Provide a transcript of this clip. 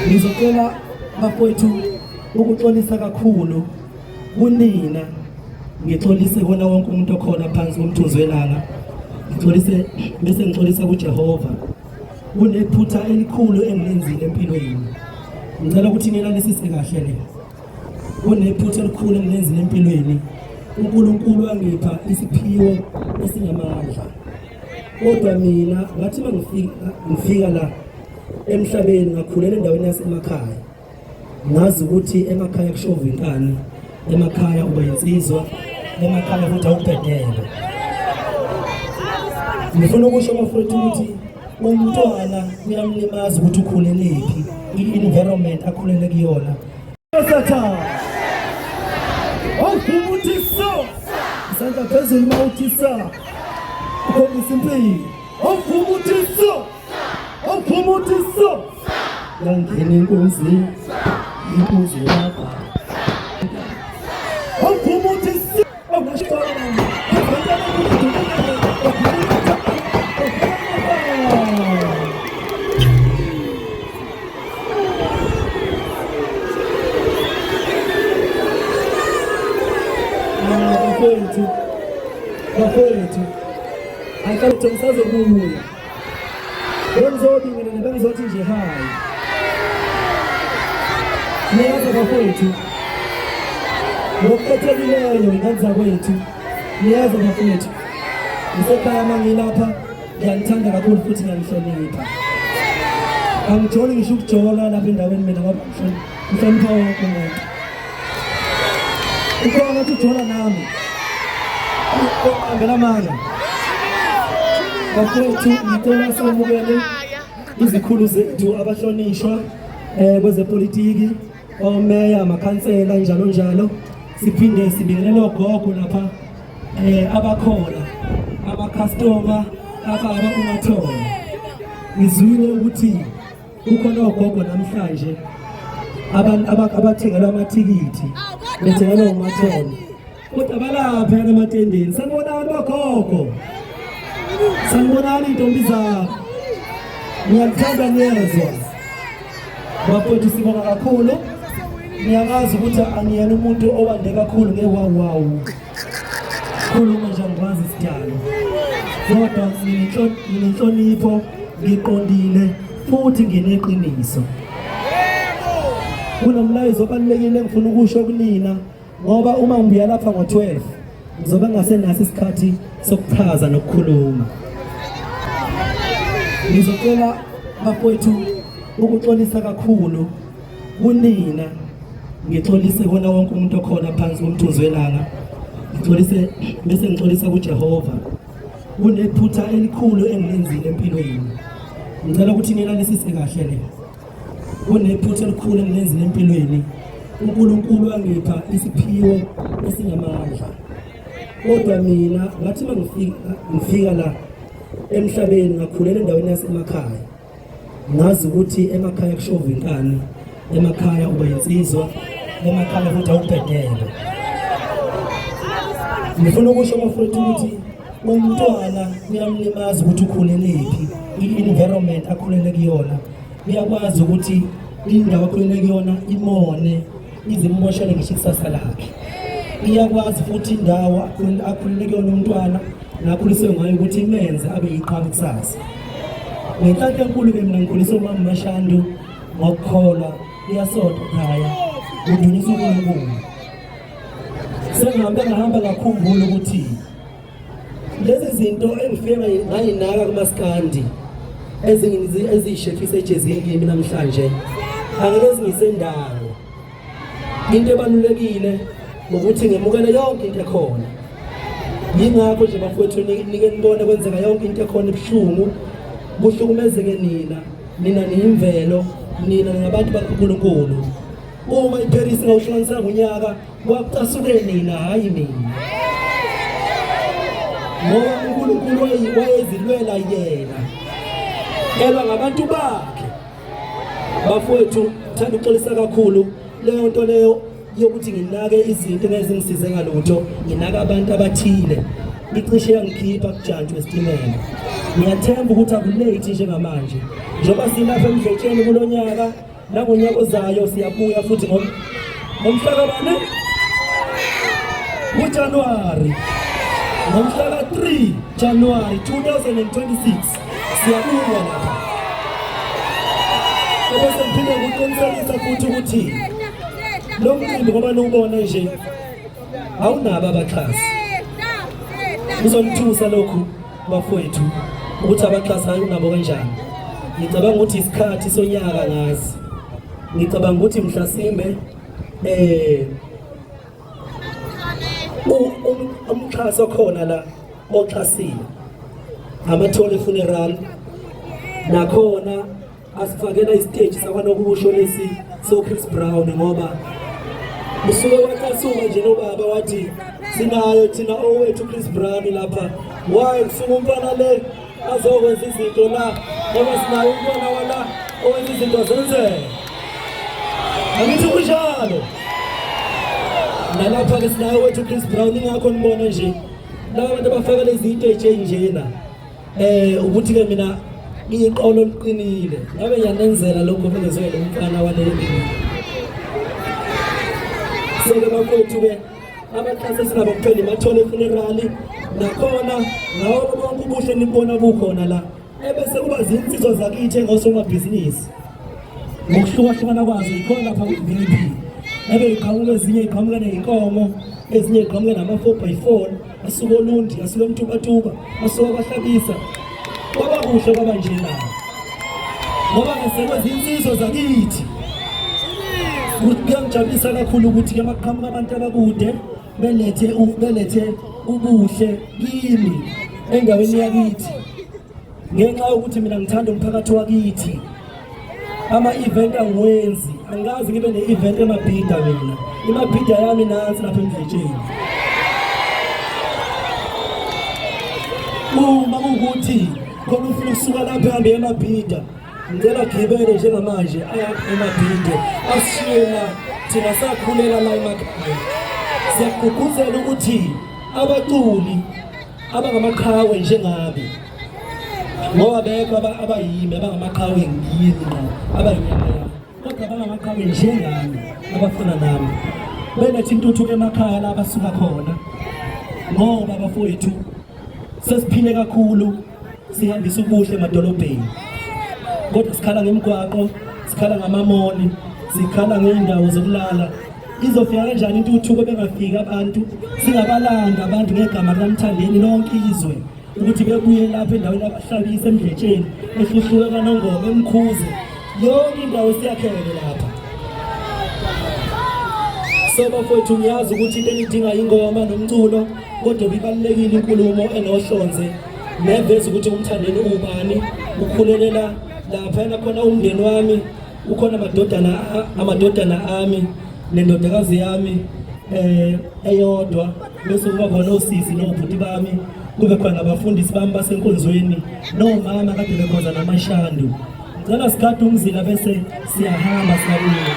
Ngizocela bafowethu ukuxolisa kakhulu kunina, ngixolise kona wonke umuntu okhona phansi komthunzi welanga, ngixolise bese ngixolisa kuJehova. Kunephutha elikhulu engilenzile empilweni, ngicela ukuthi nilalisise kahle le. Kunephutha elikhulu engilenzile empilweni. UNkulunkulu wangipha isiphiwo esinamandla, kodwa mina ngathi uma ngifika la emhlabeni ngakhulela endaweni yasemakhaya, ngazi ukuthi emakhaya kushova inkani, emakhaya uba insizwa, emakhaya futhi awubhedelwe. Ngifuna ukusho bafowethu ukuthi umntwana kuyamlimaza ukuthi ukhulelephi, i-environment akhulele kuyona. Sathane awuvuma uthi so, isandla phezulu uma uthi sa, ukhombisa impilo. Awuvuma uthi so, awuvuma uthi so, yangena inkunzi, inkunzi yabha. Awuvuma uthi so. Bafowethu, bafowethu, ayikho ngisazobuya. Bengizobingelela, bengizothi nje hayi. Niyazi bafowethu, ngokukhethekileyo ingane zakwethu, niyazi bafowethu, ngisekhaya uma ngilapha ngiyanithanda kakhulu futhi ngiyanihlonipha. Angijoli ngisho ukujola lapha endaweni mina ngoba ngihlonipha wonke umuntu. Ukhona ngathi ujola nami. Ngela manga. Bafowethu, ngicela samukele izikhulu zethu, abahlonishwa kwezepolitiki, omeya, amakhansela, njalo njalo. Siphinde sibingelele ogogo lapha abakhona, amakhastoma ababa uMathole. Ngizwile ukuthi kukhona ogogo namhlanje abathengelwa amathikithi, bethengelwa uMathole, kodwa balapha ematendeni. Sanibonani bogogo, sanibonani intombi zakho, ngiyalithanda niyezwa. Bafowethu, sibonga kakhulu. Ngiyangazi ukuthi angiyena umuntu owande kakhulu ngewawu khuluma nje, angikwazi isidalo, kodwa nginenhlonipho, ngiqondile futhi ngineqiniso. Kunomlayezo obalulekile engifuna ukusho kunina, ngoba uma ngibuya lapha ngo-12 ngizobe ngasenaso isikhathi sokuchaza nokukhuluma. Ngizocela bafowethu ukuxolisa kakhulu kunina, ngixolise kona wonke umuntu okhona phansi komthunzi welanga, ngixolise bese ngixolisa kuJehova. Kunephutha elikhulu engilenzile empilweni, ngicela ukuthi nilalisise kahle le. Kunephutha elikhulu engilenzile empilweni. UNkulunkulu wangipha isiphiwo esinamandla, kodwa mina ngathi uma ngifika la emhlabeni ngakhulela endaweni yasemakhaya, ngazi ukuthi emakhaya kushova inkani, emakhaya uba insizwa, emakhaya futhi awubhedelwe. Ngifuna ukusho bafowethu ukuthi umntwana kuyamlimaza ukuthi ukhulelephi, i-environment akhulele kuyona. Uyakwazi ukuthi indawo akhulele kuyona imone izimboshele ngisho ikusasa lakhe. Iyakwazi futhi indawo akhulele kuyona umntwana nakhuliswe ngayo ukuthi imenze abe yiqhawe kusasa. Ngenhlanhla enkulu-ke mina ngikhuliswe umama Mashandu ngokukholwa, iyasonta ekhaya, kudunyiswa uNkulunkulu. Sengihambe ngahamba ngakhumbula ukuthi lezi zinto engifike ngayinaka kumaskandi eziyishefisa ejezini kimi namhlanje angeke zingisendawo. Into ebalulekile ukuthi ngemukele yonke into ekhona. Yingakho nje bafowethu nike nibone kwenzeka yonke into ekhona ebuhlungu, kuhlukumezeke nina, nina niyimvelo, nina ningabantu bakaNkulunkulu. Uma iParis ingawuhlukanisanga unyaka, kwakucasuke nina, hhayi mina, ngoba uNkulunkulu wayezilwela yena, elwa ngabantu bakhe. Bafowethu, thanda ukuxolisa kakhulu leyo nto leyo yokuthi nginake izinto engezingisize ngalutho, nginaka abantu abathile, icishe yangikhipha kujantshi wesitimela. Ngiyathemba ukuthi akulate njengamanje, njengoba silapha emdletsheni kulo nyaka. Nangonyaka ozayo siyabuya futhi ngomhla kabani? KuJanuwari. Ngomhla ka-3 January 2026 siyabuya lapha. Ebese ngiphinde ngikuqinisekisa futhi ukuthi lo mcimbi ngoba niwubona nje awunabo abaxhasi. Kuzonithusa lokhu bafowethu ukuthi abaxhasi ayunabo kanjani. Ngicabanga ukuthi isikhathi sonyaka ngazi. Ngicabanga ukuthi mhlasimbe umxhasi okhona la oxhasile amathole funeral nakhona asifakela isiteji sakwanokusho lesi so Chris Brown ngoba usuke wacasuka nje nobaba wathi sinayo thina owethu Chris Brown lapha why kusuka umfana le azokwenza izinto la ngoba sinayo umntwana wala owenza izinto zenzeke. Angithi kunjalo. Nalapha-ke sinayo wethu Chris Brown ingakho nibona nje laba bantu abafaka lezi zinto ey'njena ukuthi-ke mina iqolo liqinile ngabe ngiyanenzela lokho bengezwe lo mfana waleli. So-ke bafowethu-ke abaxhasi esinabo kuphela imathole funerali nakhona ngawo bonke ubuhle nibona bukhona la ebese kuba zinsizwa zakithi engosomabhizinisi ngokuhlukahlukana kwazo yikhona lapha ku-VIP ebe iqhamuka ezinye iqhamuka ney'nkomo ezinye iqhamuke nama-4 by 4 asuke olundi asuke emtubatuba asuke kwahlabisa kwaba kuhle kwaba njena ngoba ngisekwezinsizwa zakithi. Kuyangijabulisa kakhulu ukuthi ke makuqhamuka abantu abakude belethe ubuhle kimi endaweni yakithi ngenxa yokuthi mina ngithanda umphakathi wakithi. Ama-event angiwenzi, angikaze ngibe ne-event emabhida mina. Imabhida yami nansi lapha emdletsheni. Uma kuwukuthi khona ufuna ukusuka lapha ehambe emabhida, ngicela gibele njengamanje aya emabhide asishiye la, thina sakhulela la emakhaya. Siyagqugquzela ukuthi abaculi abangamaqhawe njengami ngoba bekho abayimi abangamaqhawe ngimi ngqo abayinyama yami kodwa abangamaqhawe njengami abafana nami beletha intuthuko emakhaya la abasuka khona ngoba bafowethu sesiphile kakhulu sihambisa ubuhle emadolobheni kodwa sikhala ngemigwaqo sikhala ngamamoli sikhala ngey'ndawo zokulala. Izofika kanjani intuthuko bengafiki abantu singabalanda abantu ngegama likaMthandeni lonke izwe ukuthi bebuye lapha endaweni abahlabisa emdletsheni eHluhluwe kaNongoma eMkhuze yonke indawo siyakhele lapha. So bafowethu ngiyazi ukuthi into enidinga ingoma nomculo kodwa ibalulekile inkulumo enohlonze neveza ukuthi uMthandeni ubani ukhulelela lapha khona umndeni wami ukhona amadodana ami nendodakazi yami eyodwa bese kuba khona osisi nobhuti bami kube khona abafundisi bami basenkonzweni nomama kade bekhonza namashandu. Ngicela sigade umzila bese siyahamba siyabuya.